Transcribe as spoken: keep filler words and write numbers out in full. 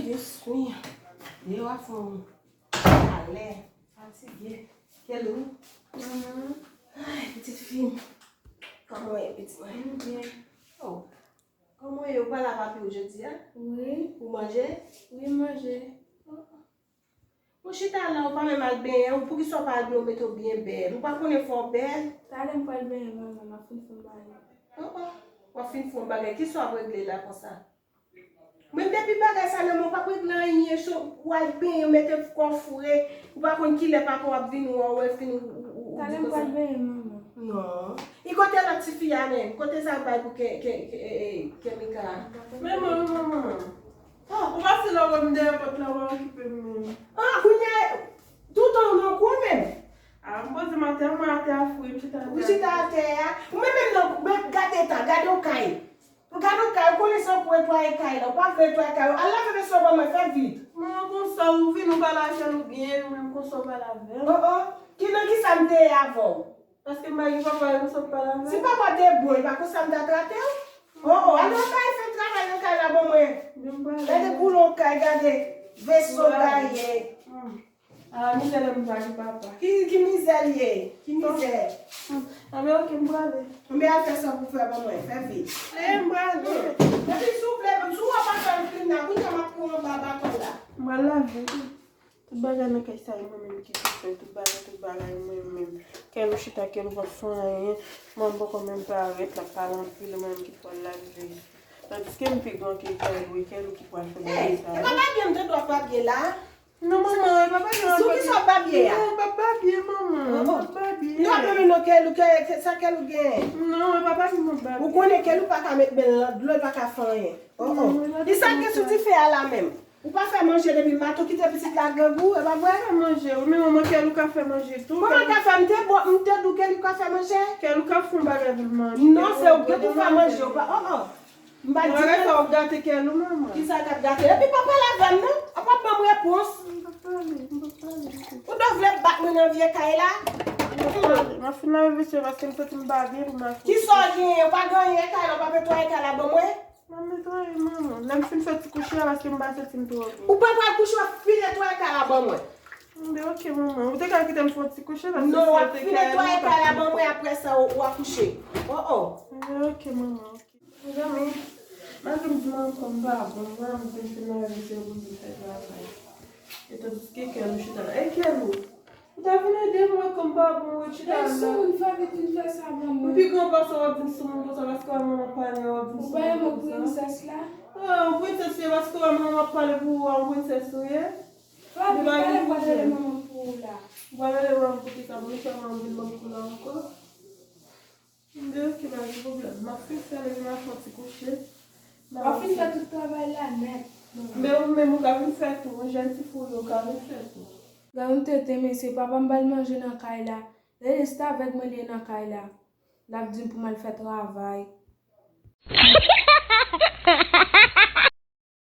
Jis kounye a. Deyò a fè yon chalè. Fatige. Kelou. Manman. Ay, pitit fi m. Kòman w ye, pitit mwen? M byen. Oh. Kòman w ye? Ou pa lave pye w jodi a? Wi. Ou manje? Wi, m manje. Oh, oh. Ou chita la, ou pa menm al benyen, ou poukisa w pa al benyen, ou mete w byen bèl? Ou pa konnen fò w bèl? Talè m pral benyen, manman, m ap fin fè yon bagay. Oh, oh. W ap fin fè yon bagay. Kisa w ap regle la konsa? Men depi bagay sa nan men w, w p ap regle anyen, so, w al benyen, w mete kò w fre, ou pa konn kilè papa w ap vin wè w, w fin, ou, ou, ou, ou Talè di m pral konsa. Benyen, manman. Non. E kote lòt tifi a menm? Kote sa bay pou ke, ke, ke, e, e, Kemika a? Men manman, manman. Oh. Ou pase la wè m dèyè pòt la, w pa okipe m menm. Ah, kounye a, toutan w nan kou menm. Ah, m poze m atè, mwen atè a fre, m chita atè. Ou chita atè a. Ou menm menm nan, men gade eta, gade yon kay. Gade yon kay, ou konnen se ou pou netwaye kay la, ou pa vle netwaye kay la. Al lave vesè w ban mwen, fè vit. Manman, konsa ou vin, ou pale avè l ou byen, ou menm konsa ou pale avè l. Oh, oh. Ki nan kisa m te ye avè w? Paske m pa gen papa, e konsa m pale avè l. Si papa te bon, e pa konsa m ta trate w. Oh, oh, al nan kay, fè travay nan kay la ban mwen. Gade koulè kay, gade veso gaye. Hmm. Ah, mizè lè m pa gen papa. Ki, ki mizè l ye? Ki mizè? Hmm. Ah, men oke, m prale. Anben al fè sa pou fè ban mwen, fè vit. E, m prale. Epi si w vle, si w wè papa m fin la, kounye a m ap pran anba baton la. M pral lave. Tout bagay nan kay sa, e mwen menm ki pou fè tout bagay, tout bagay, mwen menm. Kelou chita, Kelou pa fè anyen. Manman poko menm parèt, l ap pale anpil, e mwen menm ki pral lave. Tandiske m pi gran ke Kelou, e Kelou ki pral fè bagay sa yo. Hey, e pa babye m te dwe ap babye la. Non, manman, e pa babye m ap babye. Sou kisa w ap babye a? Non, e pa babye, manman, m ap babye. Non, non, non, Kelou, ke, ke, sa Kelou gen? Non, e pa babye m ap babye. Ou konnen Kelou pa ka met men l nan dlo, l pa ka fè anyen. Oh, oh. Kisa k gen sou dife a la menm? Ou pa fè manje depi maten, ou kite pitit la grangou, e pa vre? Fè manje, wi, men manman, Kelou ka fè manje tou. Kòman l ka fè? M te bo-, m te di w Kelou ka fè manje? Kelou ka fè yon bagay pou l manje. Non, se ou ki te fè manje, ou pa, oh, oh. M pa di bagay sa w ap gate Kelou, manman. Kisa k ap gate? Epi pa pale avè m non, w ap ban m repons. M pa pale, m pa pale. Ou ta vle bat mwen nan vye kay la? M pa pale. M ap fin lave vesye paske m santi m pa byen pou m al fè. Kisa w genyen? Ou pa gen anyen kay la, ou pa netwaye kay la ban mwen? M ap netwaye, manman. Lè m fin fè ti kouche a, paske m pa santi m twò byen. Ou pa pral kouche, w ap fin netwaye kay la ban mwen. Anben, oke, manman. Ou te ka kite m fè yon ti kouche, paske non, w ap fin netwaye kay la ban mwen, apre sa, w, w a kouche. Oh, oh. Anben, oke, manman, oke. Mezanmi, malgre m di manman kò m pa bon, mwen, m te fin lave vesye pou m te fè travay. E tandiske Kelou chita la. Ey, Kelou! Ou ta vin ede m, wè kòm pa bon, ou chita la. Ey, soumoun, fè vit vin fè sa ban mwen. Ou pi gran pase w ap vin soumoun konsa, paske w wè manman pale, w ap vin soumoun konsa. Ou pa renmen prensès la? Ah, yon prensès se paske w wè manman ap pale pou ou, yon prensès ou ye? Papi, pale, pale manman pou ou la. Ou pale de manman pou kisa? Pou nou fè manman vin ban m kou la ankò? Anben, oke, pa gen pwoblèm. M ap fin fè l epi m ap fè yon ti kouche. W ap fin fè tout travay la nèt. Men ou menm ou ka vin fè tou, yon jèn ti fi w ye, ou ka vin fè tou. Gade yon tenten mesye, papa m ba l manje nan kay la. Lè se avèk mwen li ye nan kay la. L ap di m pou m al fè travay.